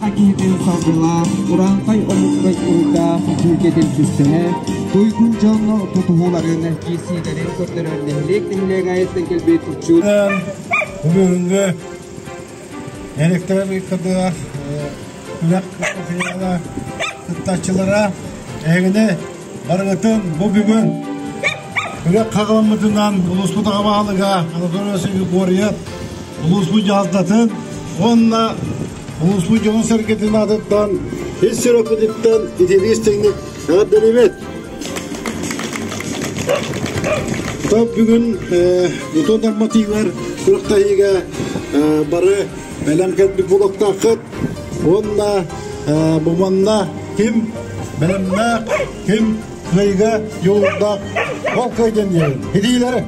Саха киһитин саргылаах, урааҥхай омук уруйдаах дьүргэтин түстэһэ, туйгун дьон тутуһууларын, киирсиилэрин көрдөрөр нэһилиэк нэһилиэк айыттан кэлбит учуут Бүгүҥҥү электр кыдыгар күрэх кыттааччылара эһигини барыгытын бу бүгүн күрэх хаҕыламмытынан улууспут аҕа баһылыга Анатолий Васильевич Григорьев улууспут дьаһалтатын уонна улууспут дьонун-сэргэтин аатыттан ис сүрэхпититтэн итилии истиҥник эҕэрдэлиибит! Топ бүгүн бутун нормативар күрэхтэһиигэ бары бэлэм кэлбит буолуохтааххыт уонна бу манна ким бэлэмнээх, ким кыайыыга дьулуурдаах ол кыайдын диэн. Итиилэри!